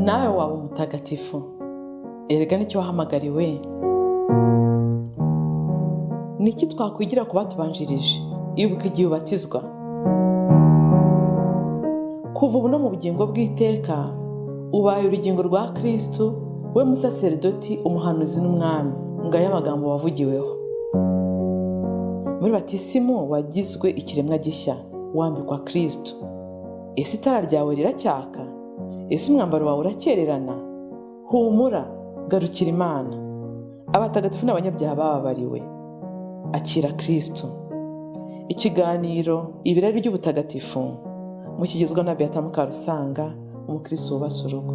Nawe waba umutagatifu. Erega nicyo wahamagariwe. Ni iki twakwigira ku batubanjirije? Ibuka igihe ubatizwa. Kuva ubu no mu bugingo bw'iteka, ubaye urugingo rwa Kristu, we musaseridoti, umuhanuzi n'umwami. Ngayo amagambo wavugiweho. Muri batisimu wagizwe ikiremwa gishya, wambikwa Kristu. Ese itara ryawe riracyaka? Ese umwambaro wawe urakererana? Humura, garukira Imana. Abatagatifu n'abanyabyaha bababariwe. Akira Kristu. Ikiganiro Ibirari by'Ubutagatifu mukigezwa na Beata Mukarusanga, umukristo wubatse urugo.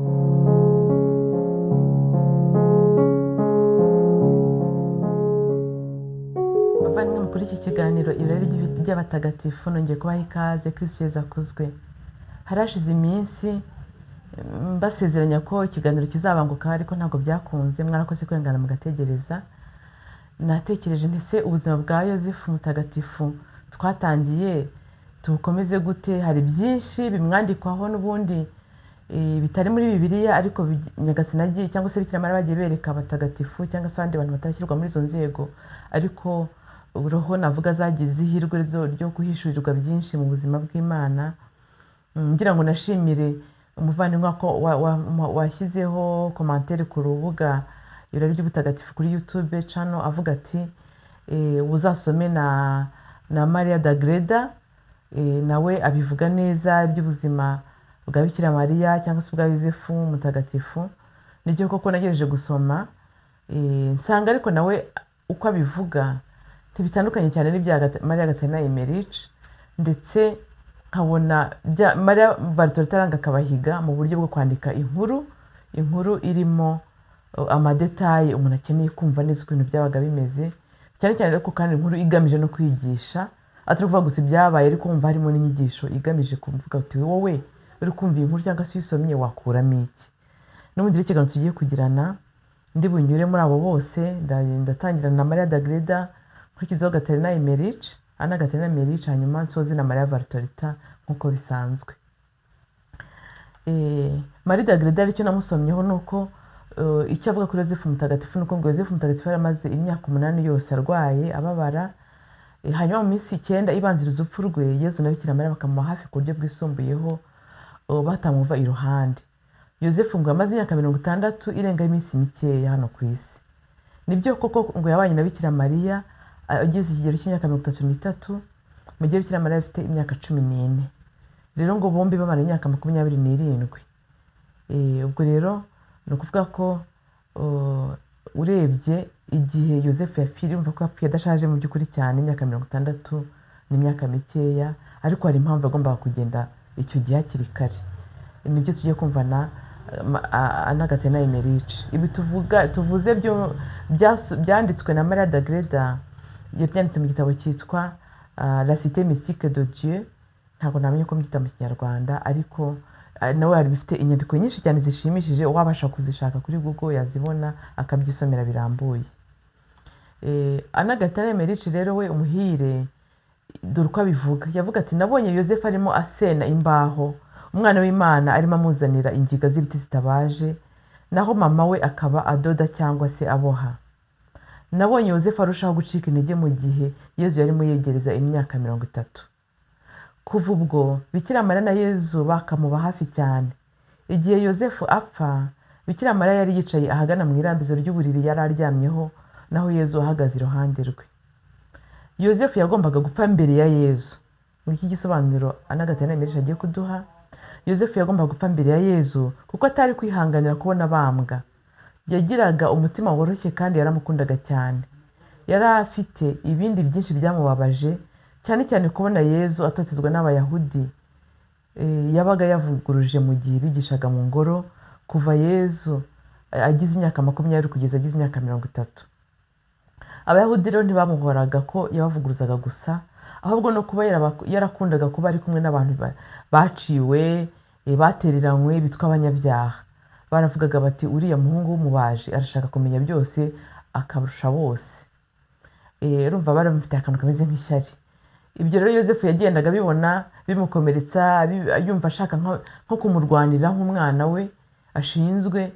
Bavandimwe, kuri iki kiganiro Ibirari by'Abatagatifu nongeye kubaha ikaze. Kristu Yezu akuzwe. Hari hashize iminsi mbasezeranya ko ikiganiro kizabanguka, ariko ntabwo byakunze. Mwarakoze kwihangana mugategereza. Natekereje nti: "Se ubuzima bwa Yozefu Mutagatifu twatangiye tubukomeze gute?" Hari byinshi bimwandikwaho n'ubundi bitari muri Bibiliya, ariko Nyagasani agiye cyangwa se Bikira Mariya bagiye bereka abatagatifu cyangwa se abandi bantu batarashyirwa muri izo nzego, ariko roho navuga zagize ihirwe ryo guhishurirwa byinshi mu buzima bw'Imana. Ngira ngo nashimire umuvandimwe ko washyizeho commentaire ku rubuga Ibirari by'Ubutagatifu kuri YouTube channel, avuga ati: "Uzasome na Maria d'Agreda, nawe abivuga neza iby'ubuzima bwa Bikira Mariya cyangwa se ubwa Yozefu Mutagatifu." Nibyo koko, nagerageje gusoma, nsanga ariko nawe uko abivuga ntibitandukanye cyane n'ibya Maria Gatarina Emmerich, ndetse nkabona Maria Valtorta aranga akabahiga mu buryo bwo kwandika inkuru irimo amadétails umuntu akeneye kumva neza uko ibintu byabaga bimeze, cyane cyane ariko kandi inkuru igamije no kwigisha, atari ukuvuga gusa ibyabaye, ariko wumva harimo n'inyigisho igamije kuvuga uti: "Wowe uri kumva iyi nkuru cyangwa se uyisomye wakuramo iki?" N'ubundi rero ikiganiro tugiye kugirana, ndi bunyure muri abo bose. Ndatangira na Maria d'Agreda, nkurikizeho Gatarina Emmerich, Anna Gatarina Emmerich, hanyuma nsoze na Maria Valtorta nk'uko bisanzwe. Marie d'Agreda, icyo namusomyeho ni uko icyo avuga kuri Yozefu Mutagatifu ni uko ngo Yozefu Mutagatifu yari amaze imyaka 8 yose arwaye ababara, hanyuma mu minsi 9 ibanziriza urupfu rwe, Yezu na Bikira Mariya bakamuba hafi ku buryo bwisumbuyeho, batamuva iruhande. Yozefu ngo yamaze imyaka 60 irengaho iminsi mikeya hano ku isi. Nibyo koko, ngo yabanye na Bikira Mariya ageze ikigero cy'imyaka 33, mu gihe Bikira Mariya afite imyaka 14. Rero ngo bombi bamara imyaka 27. Ubwo rero ni ukuvuga ko urebye igihe Yozefu yapfiriye, urumva ko yapfuye adashaje mu by'ukuri cyane. Imyaka 60 ni imyaka mikeya, ariko hari impamvu yagombaga kugenda icyo gihe hakiri kare. Nibyo tugiye kumva na Anna Gatarina Emmerich. Ibi tuvuga tuvuze byo byanditswe na Maria d'Agreda, yabyanditse mu gitabo cyitwa La Cité Mystique de Dieu. Ntabwo namenya uko mbyita mu Kinyarwanda, ariko nawe hari bifite inyandiko nyinshi cyane zishimishije. Uwabasha kuzishaka kuri Google yazibona akabyisomera birambuye. Anna Gatarina Emmerich rero we umuhire, dore uko abivuga. Yavuga ati: "Nabonye Yozefu arimo asena imbaho, umwana w'Imana arimo amuzanira ingiga z'ibiti zitabaje, naho mama we akaba adoda cyangwa se aboha. Nabonye Yozefu arushaho gucika intege mu gihe Yezu yarimo yegereza imyaka 30. Kuva ubwo Bikira Mariya na Yezu bakamuba hafi cyane. Igihe Yozefu apfa, Bikira Mariya yari yicaye ahagana mu irambizo ry'uburiri yari aryamyeho, naho Yezu ahagaze iruhande rwe. Yozefu yagombaga gupfa mbere ya Yezu." Ngiki gisobanuro Anna Gatarina Emmerich agiye kuduha. Yozefu yagombaga gupfa mbere ya Yezu kuko atari kwihanganira kubona abambwa. Yagiraga umutima woroshye kandi yaramukundaga cyane. Yari afite ibindi byinshi byamubabaje, cyane cyane kubona Yezu atotezwa n'Abayahudi yabaga yavuguruje mu gihe bigishaga mu ngoro, kuva Yezu agize imyaka 20 kugeza agize imyaka 30. Abayahudi rero ntibamuhoraga ko yabavuguruzaga gusa, ahubwo no kuba yarakundaga kuba ari kumwe n'abantu baciwe, batereranywe, bitwa abanyabyaha. Baravugaga bati: 'Uriya muhungu w'umubaji arashaka kumenya byose akarusha bose.' Urumva bari bamufitiye akantu kameze nk'ishyari. Ibyo rero Yozefu yagendaga abibona bimukomeretsa, yumva ashaka nko kumurwanira nk'umwana we." ashinzwe.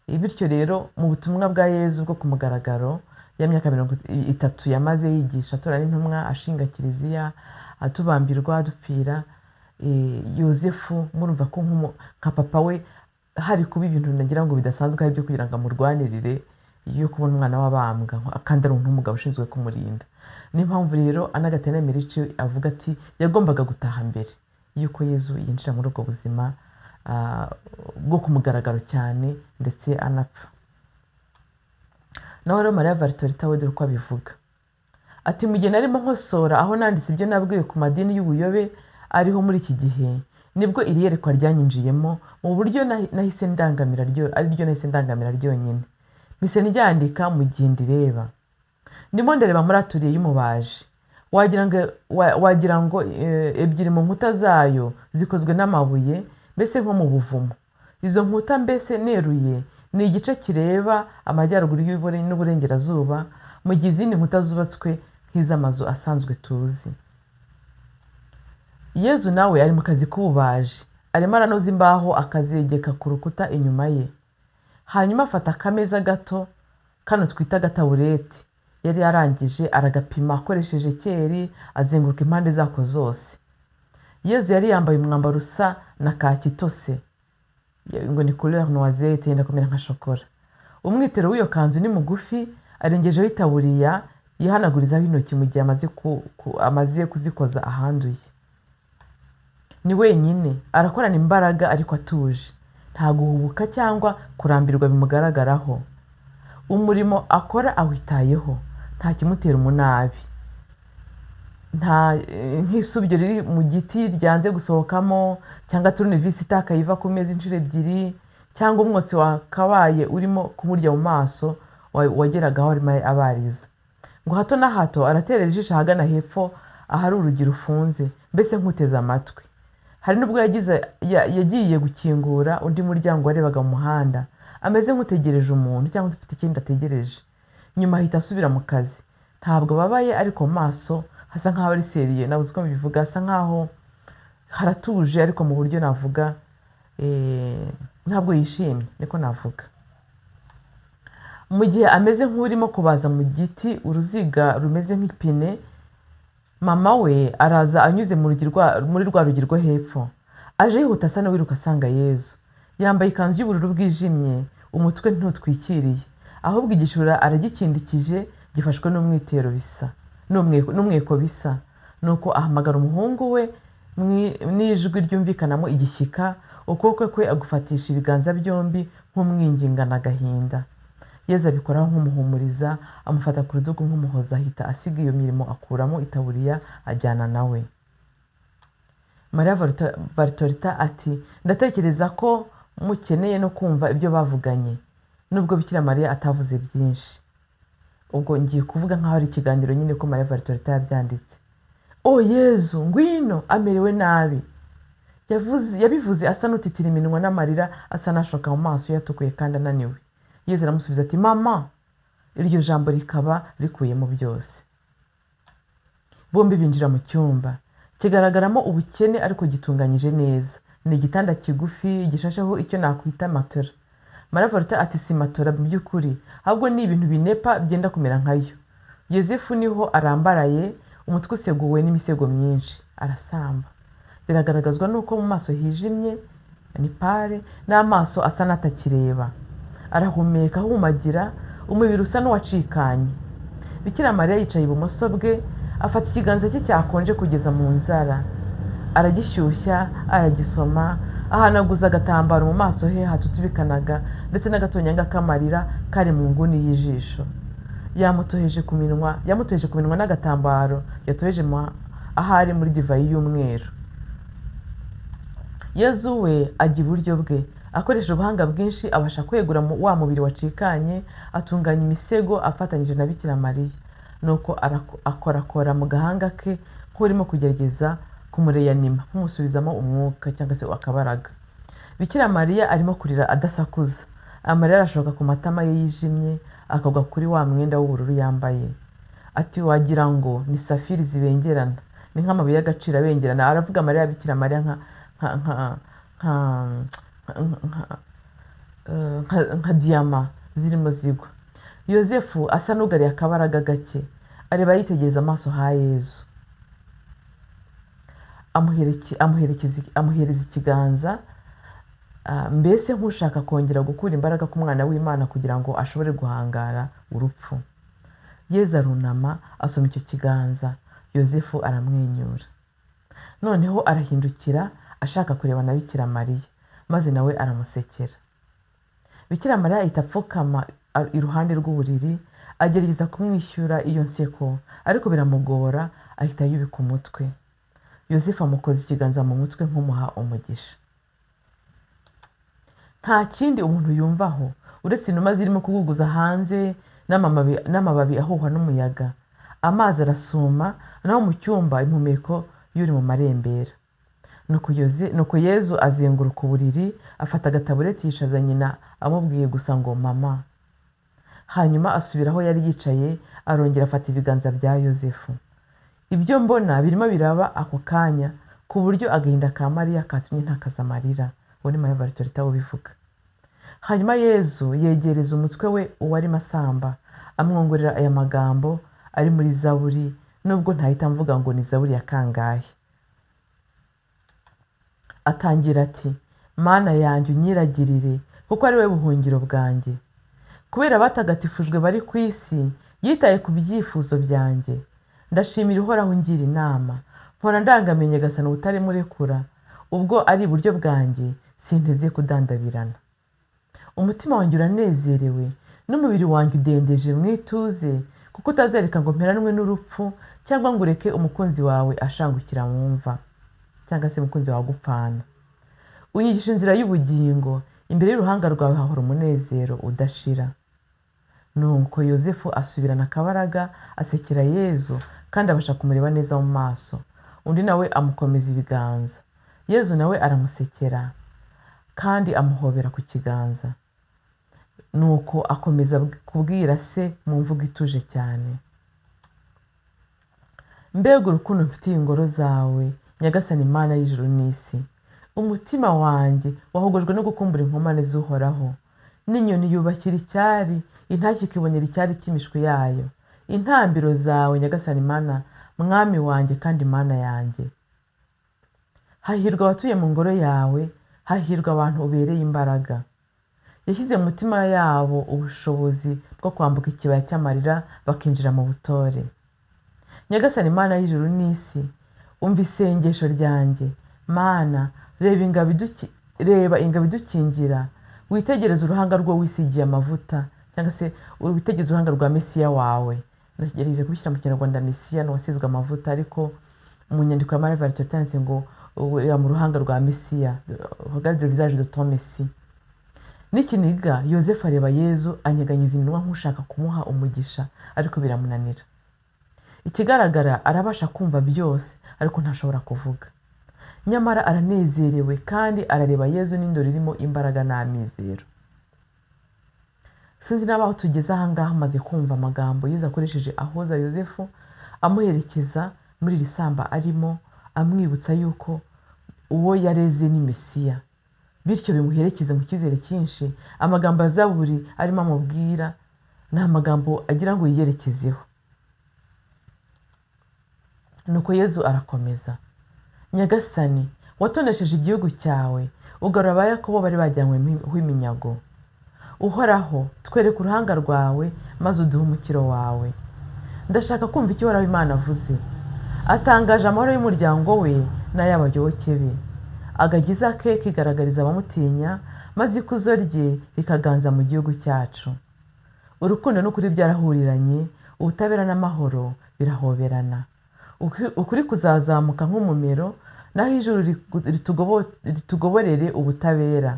Bityo rero, mu butumwa bwa Yezu bwo ku mugaragaro, ya myaka 30 yamaze yigisha, atora n'intumwa, ashinga kiliziya, atubambirwa, adupfira, Yozefu murumva ko nka papa we hari kuba ibintu nagira ngo bidasanzwe, hari ibyo kugira ngo amurwanirire yo kubona umwana w'abambwa, kandi ari nk'umugabo ushinzwe kumurinda. Niyo mpamvu rero Anna Gatarina Merici avuga ati yagombaga gutaha mbere y'uko Yezu yinjira muri ubwo buzima bwo ku mugaragaro cyane, ndetse anapfa. Naho rero Mariya Valtorita we, dore uko abivuga, ati: "Mu gihe narimo nkosora aho nanditse ibyo nabwiwe ku madini y'ubuyobe ariho muri iki gihe, nibwo iri yerekwa ryanyinjiyemo mu buryo nahise ndangamira ryo, ari ryo nahise ndangamira ryonyine, mpise ndyandika mu gihe ndireba. Ndimo ndareba muri atelier y'umubaji, wagira ngo ebyiri mu nkuta zayo zikozwe n'amabuye, mbese nko mu buvumo. Izo nkuta, mbese neruye, ni igice kireba amajyaruguru n'uburengerazuba, mu gihe izindi nkuta zubatswe nk'iz'amazu asanzwe tuzi. Yezu nawe ari mu kazi k'ububaji, arimo aranoza imbaho akazegeka ku rukuta inyuma ye. Hanyuma afata akameza gato, kano twita agatabureti, yari yarangije, aragapima akoresheje équerre, azenguruka impande zako zose. Yezu yari yambaye umwambaro usa na kaki itose, ngo ni couleur noisette, yenda kumera nka shokora. Umwitero w'iyo kanzu ni mugufi, arengejeho itaburiya yihanagurizaho intoki mu gihe amaze kuzikoza ahanduye. Ni wenyine, arakorana imbaraga ariko atuje, nta guhubuka cyangwa kurambirwa bimugaragaraho. Umurimo akora awitayeho, nta kimutera umunabi, nta nk'isubyo riri mu giti ryanze gusohokamo, cyangwa tournevis itakaye iva ku meza inshuro ebyiri, cyangwa umwotsi wakabaye urimo kumurya mu maso wageraga aho arimo abariza. Ngo hato na hato araterera ijisho ahagana hepfo ahari urugi rufunze, mbese nk'uteze amatwi. Hari n'ubwo yagiye gukingura undi muryango warebaga mu muhanda, ameze nk'utegereje umuntu cyangwa ufite ikindi ategereje. Nyuma ahita asubira mu kazi. Ntabwo ababaye, ariko mu maso hasa nk'aho ari sérieux, nabuze uko mbivuga, hasa nk'aho haratuje, ariko mu buryo navuga ntabwo yishimye, niko navuga. Mu gihe ameze nk'urimo kubaza mu giti uruziga rumeze nk'ipine, mama we araza anyuze muri rwa rugi rwo hepfo. Aje yihuta, asa n'uwiruka asanga Yezu. Yambaye ikanzu y'ubururu bwijimye, umutwe ntutwikiriye, ahubwo igishura aragikindikije gifashwe n'umwitero bisa n'umweko bisa. Nuko ahamagara umuhungu we n'ijwi ryumvikanamo igishyika, ukuboko kwe agufatisha ibiganza byombi nk'umwingingana agahinda. Yezu abikoraho nk'umuhumuriza, amufata ku rutugu nk'umuhoza, ahita asiga iyo mirimo, akuramo itaburiya, ajyana nawe." Mariya Valtorita ati: "Ndatekereza ko mukeneye no kumva ibyo bavuganye, nubwo Bikira Mariya atavuze byinshi." Ubwo ngiye kuvuga nk'aho ari ikiganiro nyine, ko Mariya Valtorita yabyanditse. "O Yezu, ngwino, amerewe nabi." Yabivuze asa n'utitira iminwa, n'amarira asa n'ashoka mu maso yatukuye kandi ananiwe. Yezu aramusubiza ati: "Mama." Iryo jambo rikaba rikuyemo byose. Bombi binjira mu cyumba kigaragaramo ubukene ariko gitunganyije neza. Ni igitanda kigufi gishasheho icyo nakwita matora. Mariya ati: "Si matora mu by'ukuri, ahubwo ni ibintu binepa byenda kumera nkayo. Yozefu niho arambaraye, umutwe useguwe n'imisego myinshi. Arasamba, biragaragazwa n'uko mu maso hijimye, ni pâle, n'amaso asa n'atakireba. Arahumeka ahumagira, umubiri usa n'uwacikanye. Bikira Mariya yicaye ibumoso bwe, afata ikiganza cye cyakonje kugeza mu nzara, aragishyushya, aragisoma, ahanaguza agatambaro mu maso he hatutubikanaga, ndetse n'agatonyanga k'amarira kari mu nguni y'ijisho. Yamutoheje ku minwa n'agatambaro yatoheje ahari muri divayi y'umweru. Yezu we ajya iburyo bwe, akoresheje ubuhanga bwinshi abasha kwegura wa mubiri wacikanye, atunganya imisego afatanyije na Bikira Mariya. Nuko akorakora mu gahanga ke nk'urimo kugerageza kumureyanima, nk'umusubizamo umwuka cyangwa se akabaraga. Bikira Mariya arimo kurira adasakuza, amarira arashoka ku matama ye yijimye, akagwa kuri wa mwenda w'ubururu yambaye. Ati: "Wagira ngo ni safiri zibengerana, ni nk'amabuye y'agaciro abengerana." Aravuga amarira ya Bikira Mariya nka nka nka nka nka nka diyama zirimo zigwa. Yozefu asa n'ugariye akabaraga gake, areba yitegereza amaso ha Yezu, amuhereza ikiganza, mbese nk'ushaka kongera gukura imbaraga ku mwana w'Imana kugira ngo ashobore guhangara urupfu. Yezu arunama asoma icyo kiganza, Yozefu aramwenyura. Noneho arahindukira ashaka kureba na Bikira Mariya, maze nawe aramusekera. Bikira Mariya ahita apfukama iruhande rw'uburiri, agerageza kumwishyura iyo nseko, ariko biramugora, ahita yubika umutwe. Yozefu amukoza ikiganza mu mutwe nk'umuha umugisha. Nta kindi umuntu yumvaho uretse inuma zirimo kuguguza hanze n'amababi ahuhwa n'umuyaga. Amazi arasuma, naho mu cyumba impumeko y'uri mu marembera. Nuko Yezu azenguruka uburiri, afata agatabureti yicaza nyina amubwiye gusa ngo mama. Hanyuma asubira aho yari yicaye, arongera afata ibiganza bya Yozefu. Ibyo mbona birimo biraba ako kanya, ku buryo agahinda ka Mariya katumye ntakaza amarira. Uwo ni Maria Valtorita ubivuga. Hanyuma Yezu yegereza umutwe we uwari Masamba, amwongorera aya magambo ari muri Zaburi, nubwo ntahita mvuga ngo ni Zaburi ya kangahe. Atangira ati: Mana yanjye unyiragirire, kuko ari wowe buhungiro bwanjye. Kubera abatagatifujwe bari ku isi, yitaye ku byifuzo byanjye. Ndashimira Uhoraho ungira inama, mpora ndangamiye Nyagasani ubutaremurekura. Ubwo ari iburyo bwanjye, sinteze kudandabirana. Umutima wanjye uranezerewe, n'umubiri wanjye udendeje mu ituze, kuko utazereka ngo mperanwe n'urupfu, cyangwa ngo ureke umukunzi wawe ashangukira mu mva, cyangwa se umukunzi wawe agupfana. Unyigisha inzira y'ubugingo, imbere y'uruhanga rwawe hahora umunezero udashira. Nuko Yozefu asubirana akabaraga, asekera Yezu, kandi abasha kumureba neza mu maso. Undi nawe amukomeza ibiganza. Yezu nawe aramusekera kandi amuhobera ku kiganza. Nuko akomeza kubwira se mu mvugo ituje cyane: Mbega urukundo mfitiye ingoro zawe, Nyagasani Mana y'ijuru n'isi! Umutima wanjye wahogojwe no gukumbura inkomane z'Uhoraho. N'inyoni yubakira icyari, intashyo ikibonera icyari cy'imishwi yayo. Intambiro zawe, Nyagasani Mana, Mwami wanjye kandi Mana yanjye. Hahirwa abatuye mu ngoro yawe, hahirwa abantu ubereye imbaraga. Yashyize mu mitima yabo ubushobozi bwo kwambuka ikibaya cy'amarira bakinjira mu butore. Nyagasani Mana y'ijuru n'isi, umva isengesho ryanjye. Mana, reba ingabo idukingira, witegereze uruhanga rwo wisigiye amavuta, cyangwa se witegereze uruhanga rwa Mesiya wawe. Nagerageje kubishyira mu Kinyarwanda, Mesiya ni uwasizwe amavuta, ariko mu nyandiko ya Marie Valtorita yanditse ngo reba mu ruhanga rwa Mesiya, regarde le visage de ton Messie. N'ikiniga Yozefu areba Yezu, anyeganyiza iminwa nk'ushaka kumuha umugisha, ariko biramunanira. Ikigaragara arabasha kumva byose, ariko ntashobora kuvuga. Nyamara aranezerewe kandi arareba Yezu n'indoro irimo imbaraga n'amizero. Sinzi niba aho tugeze aha ngaha amaze kumva amagambo Yezu akoresheje ahoza Yozefu, amuherekeza muri iri samba arimo, amwibutsa yuko uwo yareze ni Mesiya, bityo bimuherekeze mu cyizere cyinshi. Amagambo ya Zaburi arimo amubwira ni amagambo agira ngo yiyerekezeho. Nuko Yezu arakomeza: Nyagasani, watonesheje igihugu cyawe, ugarura aba Yakobo bari bajyanywe iminyago. Uhoraho, twereke uruhanga rwawe, maze uduhe umukiro wawe. Ndashaka kumva icyo Uhoraho Imana avuze. Atangaje amahoro y'umuryango we n'ay'abayoboke be. Agakiza ke kigaragariza abamutinya, maze ikuzo rye rikaganza mu gihugu cyacu. Urukundo n'ukuri byarahuriranye, ubutabera n'amahoro birahoberana. Ukuri kuzazamuka nk'umumero, naho ijuru ritugoborere ubutabera.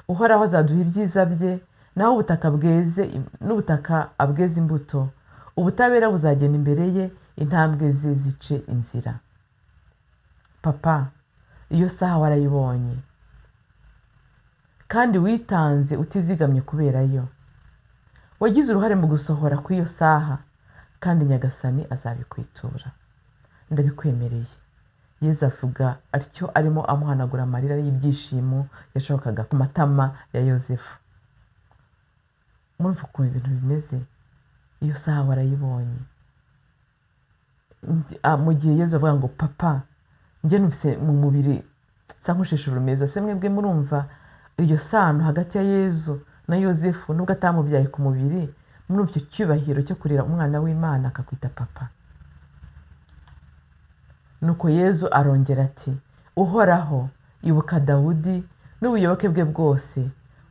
Uhoraho azaduha ibyiza bye, naho ubutaka bweze n'ubutaka abweze imbuto. Ubutabera buzagenda imbere ye, intambwe ze zice inzira. Papa, iyo saha warayibonye, kandi witanze utizigamye kubera yo. Wagize uruhare mu gusohora kw'iyo saha, kandi Nyagasani azabikwitura, ndabikwemereye. Yezu avuga atyo arimo amuhanagura amarira y'ibyishimo yashokaga ku matama ya Yozefu. Murumva ukuntu ibintu bimeze. Iyo saha warayibonye. Mu gihe Yezu avuga ngo papa, njye numvise mu mubiri nsa nk'usheshe urumeza. Se mwebwe murumva iyo sano hagati ya Yezu na Yozefu, nubwo atamubyaye ku mubiri, murumva icyo cyubahiro cyo kurera umwana w'Imana akakwita papa? Nuko Yezu arongera ati: Uhoraho, ibuka Dawudi n'ubuyoboke bwe bwose,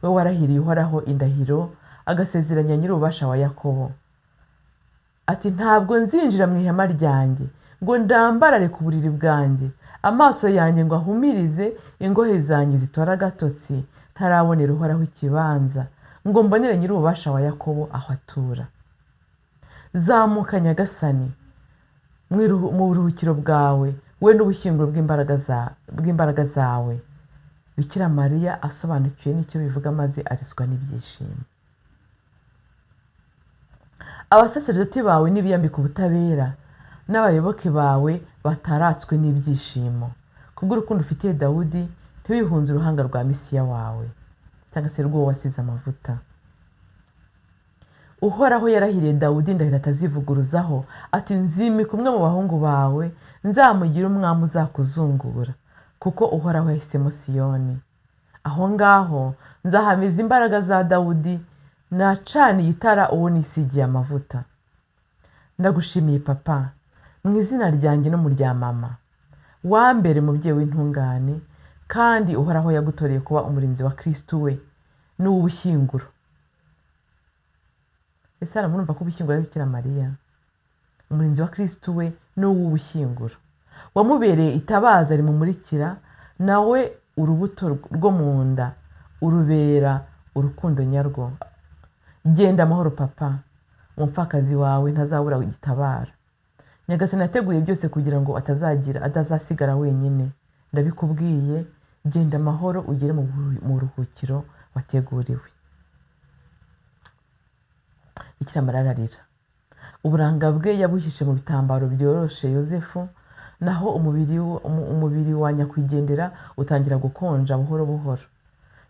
we warahiriye Uhoraho indahiro, agasezeranya Nyir'ububasha wa Yakobo ati: Ntabwo nzinjira mu ihema ryanjye ngo ndambarare ku buriri bwanjye, amaso yanjye ngo ahumirize, ingohe zanjye zitore agatotsi, ntarabonera Uhoraho ikibanza, ngo mbonere Nyir'ububasha wa Yakobo aho atura. Zamuka Nyagasani mu buruhukiro bwawe, we n'ubushyinguro bw'imbaraga zawe. Bikira Mariya asobanukiwe n'icyo bivuga, maze arizwa n'ibyishimo. Abasaserdoti bawe nibiyambika ubutabera, n'abayoboke bawe bataratswe n'ibyishimo, kubw'urukundo ufitiye Dawudi, ntiwihunze uruhanga rwa Mesiya wawe, cyangwa se rw'uwo wasize amavuta. Uhoraho yarahiriye Dawudi indahiro atazivuguruzaho ati: Nzimika umwe mu bahungu bawe, nzamugire umwami uzakuzungura, kuko Uhoraho yahisemo Siyoni. Aho ngaho nzahamiza imbaraga za Dawudi, nacaniye itara uwo nisigiye amavuta. Ndagushimiye papa, mu izina ryanjye no mu rya mama wambere, mubyeyi w'intungane, kandi Uhoraho yagutoreye kuba umurinzi wa Kristu we n'uw'ubushyinguro. Ese hano murumva ko ubushyinguro ari Bikira Mariya? Umurinzi wa Kristu we n'uw'ubushyinguro, wamubereye itabaza rimumurikira, nawe urubuto rwo mu nda urubera urukundo nyarwo. Genda amahoro papa, umupfakazi wawe ntazabura gitabara. Nyagasani yateguye byose kugira ngo atazasigara wenyine. Ndabikubwiye, genda amahoro, ugere mu buruhukiro wateguriwe. Bikira Mariya ararira. Uburanga bwe yabuhishe mu bitambaro byoroshe Yozefu, naho umubiri wa nyakwigendera utangira gukonja buhoro buhoro.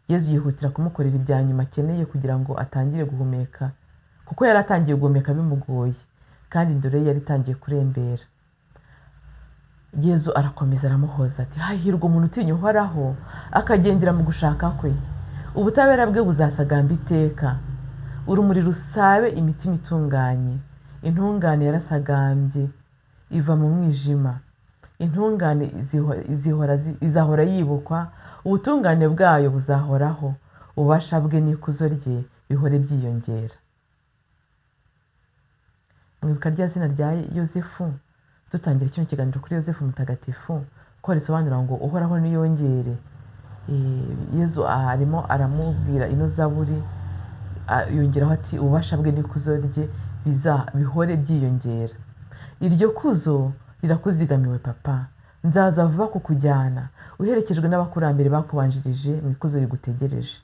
Yezu yihutira kumukorera ibya nyuma akeneye kugira ngo atangire guhumeka, kuko yari atangiye guhumeka bimugoye, kandi indoro ye yari itangiye kurembera. Yezu arakomeza aramuhoza ati: Hahirwa umuntu utinya Uhoraho, akagendera mu gushaka kwe. Ubutabera bwe buzasagamba iteka, urumuri rusabe imitima itunganye. Intungane yarasagambye iva mu mwijima, intungane izahora yibukwa, ubutungane bwayo buzahoraho, ububasha bwe n'ikuzo rye bihore byiyongera. Mwibuka rya zina rya Yozefu dutangira kino kiganiro kuri Yozefu mutagatifu, ko risobanura ngo Uhoraho niyongere. Yezu arimo aramubwira ino zaburi, yongeraho ati: Ububasha bwe n'ikuzo rye bihore byiyongera. Iryo kuzo rirakuzigamiwe papa, nzaza vuba kukujyana, uherekejwe n'abakurambere bakubanjirije mu ikuzo rigutegereje.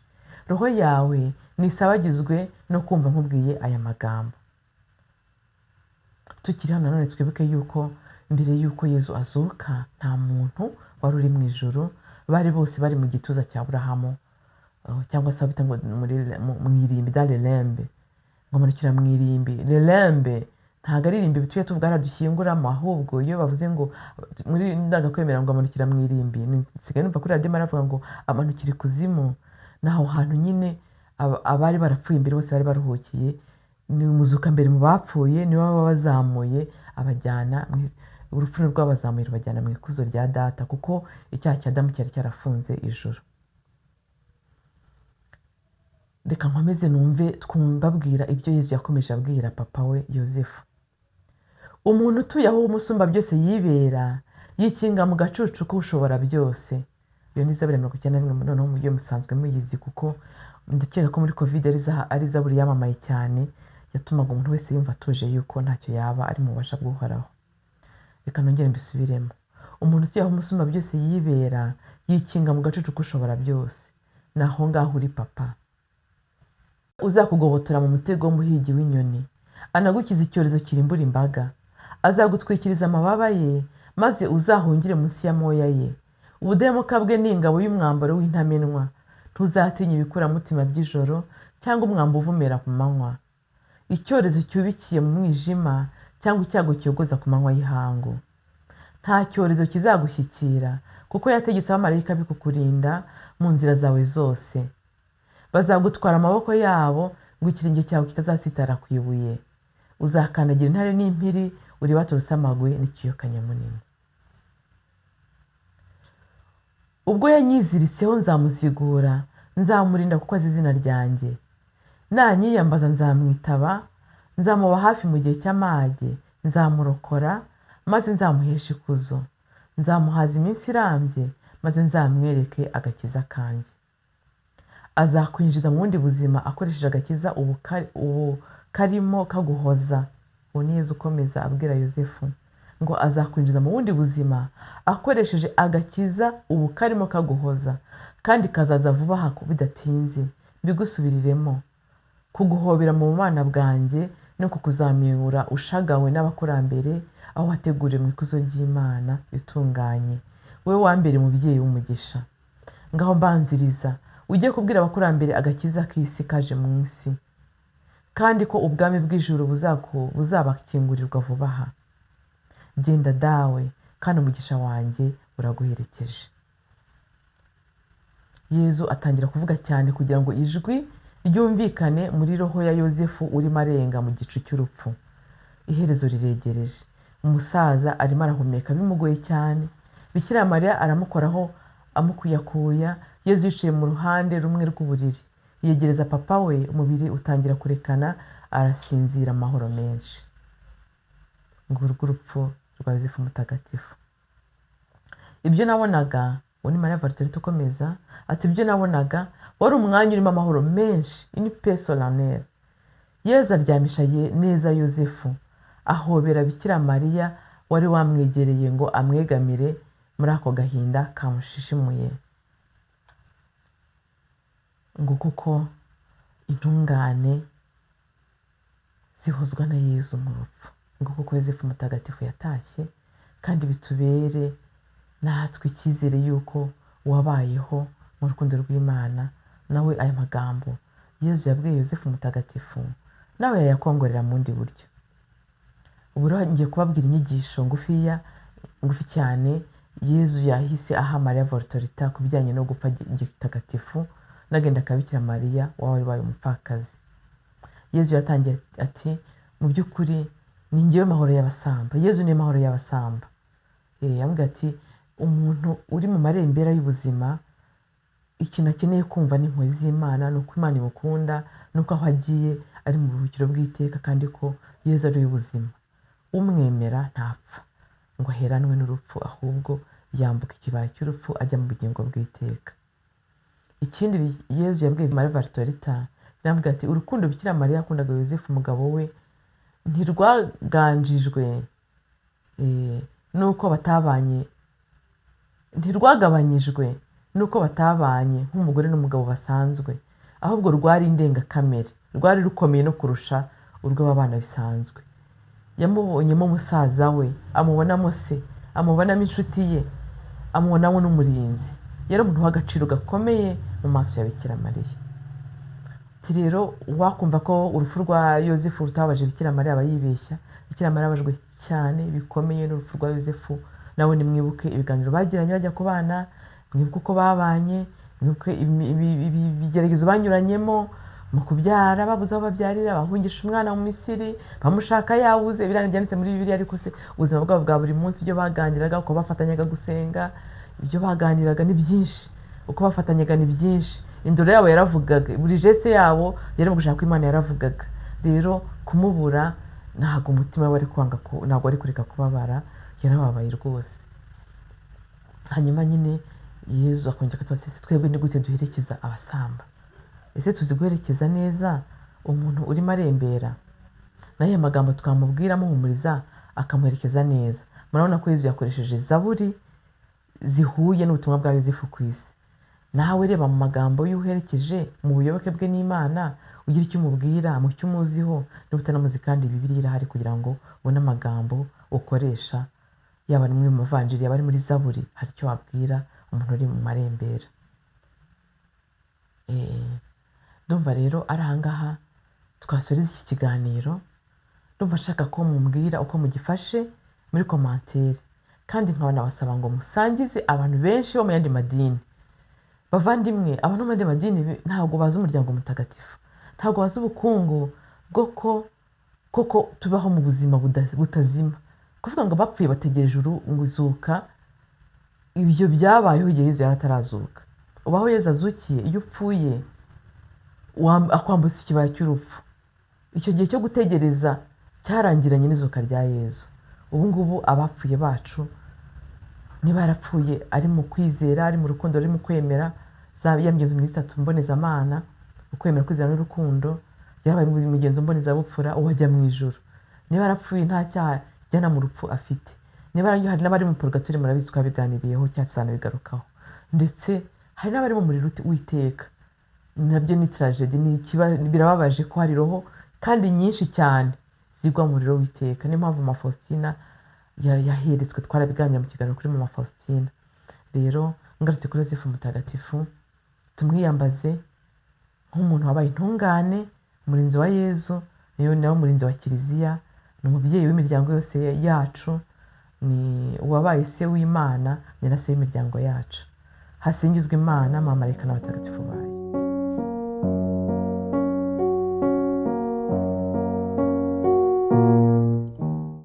Roho yawe nisabagizwe no kumva nkubwiye aya magambo. Tukiri hano nanone twibuke yuko mbere yuko Yezu azuka nta muntu wari uri mu ijuru, bari bose bari mu gituza cya Aburahamu, cyangwa se aho bita ngo mu irimbi, dans les limbes, ngo amanukira mu irimbi. Les limbes ntabwo ari irimbi tujya tuvuga hariya dushyinguramo, ahubwo iyo bavuze ngo muri ndangakwemera ngo amanukira mu irimbi, nsigaye numva kuri radiyo baravuga ngo amanukira ikuzimu. Ni aho hantu nyine abari barapfuye mbere bose bari baruhukiye. Ni umuzuka mbere mu bapfuye, niwe baba bazamuye abajyana urupfu ni rwabazamuye rubajyana mu ikuzo rya data, kuko icyaha cya Adamu cyari cyarafunze ijuru. Reka nkomeze numve twumbabwira ibyo Yezu yakomeje abwira papa we Yozefu. Umuntu utuye aho Umusumba byose yibera, yikinga mu gacucu k'Ushobora byose. Iyo ni zaburi ya 91, noneho mu buryo musanzwe muyizi, kuko ndakeka ko muri Covid ari zaburi yamamaye cyane, yatumaga umuntu wese yumva atuje yuko ntacyo yaba ari mu bubasha bw'Uhoraho. Reka nongere mbisubiremo. Umuntu utuye aho Umusumba byose yibera, yikinga mu gacucu k'Ushobora byose. Ni aho ngaho uri papa. Uzakugobotora mu mutego w'umuhigi w'inyoni, anagukiza icyorezo kirimbura imbaga. Azagutwikiriza amababa ye, maze uzahungire munsi y'amoya ye. Ubudahemuka bwe ni ingabo y'umwambaro w'intamenwa. Ntuzatinya ibikuramutima by'ijoro, cyangwa umwambi uvumera ku manywa, icyorezo cyubikiye mu mwijima cyangwa icyago kiyogoza ku manywa y'ihangu. Nta cyorezo kizagushyikira, kuko yategetse abamarayika be kukurinda mu nzira zawe zose. Bazagutwara amaboko yabo ngo ikirenge cyawe kitazasitara ku ibuye. Uzakandagira intare n'impiri, uribate urusamagwe n'ikiyoka nyamunini. Ubwo yanyiziritseho nzamuzigura, nzamurinda kuko azi izina ryanjye. Nanyiyambaza nzamwitaba, nzamuba hafi mu gihe cy'amage, nzamurokora, maze nzamuheshe ikuzo. Nzamuhaza iminsi irambye, maze nzamwereke agakiza kanjye. Azakwinjiza mu bundi buzima akoresheje agakiza ubu karimo kaguhoza. Uwo ni Yezu ukomeza abwira Yozefu ngo azakwinjiza mu bundi buzima akoresheje agakiza ubu karimo kaguhoza, kandi kazaza vuba aha bidatinze. Mbigusubiriremo, kuguhobera mu bumana bwanjye no kukuzamura ushagawe n'abakurambere aho wateguriwe mu ikuzo ry'Imana itunganye, wowe wambere umubyeyi w'umugisha. Ngaho mbanziriza ujye kubwira abakurambere agakiza k'isi kaje mu isi, kandi ko ubwami bw'ijuru buzabakingurirwa vuba aha. Genda dawe, kandi umugisha wanjye uraguherekeje. Yezu atangira kuvuga cyane kugira ngo ijwi ryumvikane muri roho ya Yozefu urimo arenga mu gicu cy'urupfu. Iherezo riregereje. Umusaza arimo arahumeka bimugoye cyane. Bikira Mariya aramukoraho amukuyakuya. Yezu yicaye mu ruhande rumwe rw'uburiri, yegereza papa we, umubiri utangira kurekana, arasinzira amahoro menshi. Ngurwo urupfu rwa Yozefu mutagatifu. Ibyo nabonaga, uwo ni Mariya Valtorita ukomeza ati ibyo nabonaga wari umwanya urimo amahoro menshi, une paix solennelle. Yezu aryamisha neza Yozefu, ahobera Bikira Mariya wari wamwegereye ngo amwegamire muri ako gahinda kamushishimuye. Ngo kuko intungane zihozwa na Yezu mu rupfu. Ngo kuko Yozefu mutagatifu yatashye, kandi bitubere natwe icyizere y'uko wabayeho mu rukundo rw'Imana, nawe aya magambo Yezu yabwiye Yozefu mutagatifu nawe yayakongorera mu bundi buryo. Ubu rero ngiye kubabwira inyigisho ngufiya, ngufi cyane, Yezu yahise aha Mariya Valtorita ku bijyanye no gupfa gitagatifu n'agahinda ka Bikira Mariya wari wabaye umupfakazi. Yezu yatangiye ati mu by'ukuri ni njyewe mahoro y'abasamba. Yezu ni mahoro y'abasamba. Yamubwiye ati umuntu uri mu marembera y'ubuzima, ikintu akeneye kumva ni impuhwe z'Imana, ni uko Imana imukunda, ni uko aho agiye ari mu buruhukiro bw'iteka, kandi ko Yezu ari we ubuzima. Umwemera ntapfa ngo aheranwe n'urupfu, ahubwo yambuka ikibaya cy'urupfu ajya mu bugingo bw'iteka. Ikindi Yezu yabwiye Mariya Valtorita, yamubwiye ati urukundo Bikira Mariya yakundaga Yozefu umugabo we ntirwaganjijwe n'uko batabanye, ntirwagabanyijwe n'uko batabanye nk'umugore n'umugabo basanzwe, ahubwo rwari indengakamere, rwari rukomeye no kurusha urw'ababana bisanzwe. Yamubonyemo musaza we, amubonamo se, amubonamo inshuti ye, amubonamo n'umurinzi. Yari umuntu w'agaciro gakomeye mu maso ya Bikira Mariya. Ati rero wakumva ko urupfu rwa Yozefu rutababaje Bikira Mariya aba yibeshya. Bikira Mariya ababajwe cyane bikomeye n'urupfu rwa Yozefu. Nawe nimwibuke ibiganiro bagiranye bajya kubana, mwibuke uko babanye, mwibuke ibigeragezo banyuranyemo mu kubyara, babuze aho babyarira, bahungisha umwana mu Misiri, bamushaka yabuze. Biriya byanditse muri Bibiliya, ariko se ubuzima bwabo bwa buri munsi, ibyo baganiraga, uko bafatanyaga gusenga, ibyo baganiraga ni byinshi, uko bafatanyaga ni byinshi. Indoro yabo yaravugaga, buri geste yabo yari mu gushaka ko Imana yaravugaga. Rero kumubura ntabwo umutima we wari kwanga, ntabwo wari kureka kubabara, yarababaye rwose. Hanyuma nyine Yezu akongera akatubaza ati, twebwe ni gute duherekeza abasamba? Ese tuzi guherekeza neza umuntu urimo arembera? N'aya magambo twamubwira amuhumuriza akamuherekeza neza. Murabona ko Yezu yakoresheje zaburi zihuye n'ubutumwa bwa Yozefu ku isi. Nawe reba mu magambo y'uherekeje mu buyoboke bwe n'Imana, ugira icyo umubwira mu cyo umuziho, niba utanamuzi kandi Bibiliya irahari kugira ngo ubone amagambo ukoresha, yaba ari muri mavanjiri, yaba ari muri zaburi, hari icyo wabwira umuntu uri mu marembera. Ndumva rero ari ahangaha twasoreza iki kiganiro. Ndumva nshaka ko mumbwira uko mugifashe muri commentaire, kandi nkaba nabasaba ngo musangize abantu benshi bo mu yandi madini. Bavandimwe, abantu bo mu yandi madini ntabwo bazi umuryango mutagatifu, ntabwo bazi ubukungu bwo ko koko tubaho mu buzima butazima. Kuvuga ngo abapfuye bategereje izuka, ibyo byabayeho igihe Yezu yari atarazuka. Ubu aho Yezu azukiye, iyo upfuye akwambutsa ikibaya cy'urupfu. Icyo gihe cyo gutegereza cyarangiranye n'izuka rya Yezu. Ubu ngubu abapfuye bacu, niba yarapfuye ari mu kwizera, ari mu rukundo, ari mu kwemera, ya migenzo myiza itatu mbonezamana, ukwemera, kwizera n'urukundo, yarabaye mu migenzo mbonezabupfura, ubu ajya mu ijuru. Niba yarapfuye nta cyaha jyana mu rupfu afite, niba hari n'abari mu purgatori, murabizi twabiganiriyeho cyangwa tuzanabigarukaho, ndetse hari n'abari mu muriro w'iteka, nabyo ni tragedy, birababaje ko hari roho kandi nyinshi cyane zigwa mu muriro w'iteka. Niyo mpamvu Mama Faustina yaheretswe, twarabiganira mu kiganiro kuri Mama Faustina. Rero ngarutse kuri Yosefu Mutagatifu, tumwiyambaze nk'umuntu wabaye intungane, umurinzi wa Yezu, niwe nawe umurinzi wa Kiliziya, ni umubyeyi w'imiryango yose yacu, ni uwabaye se w'Imana, ni na se w'imiryango yacu. Hasingizwe Imana, Mama Marayika n'abatagatifu bayo.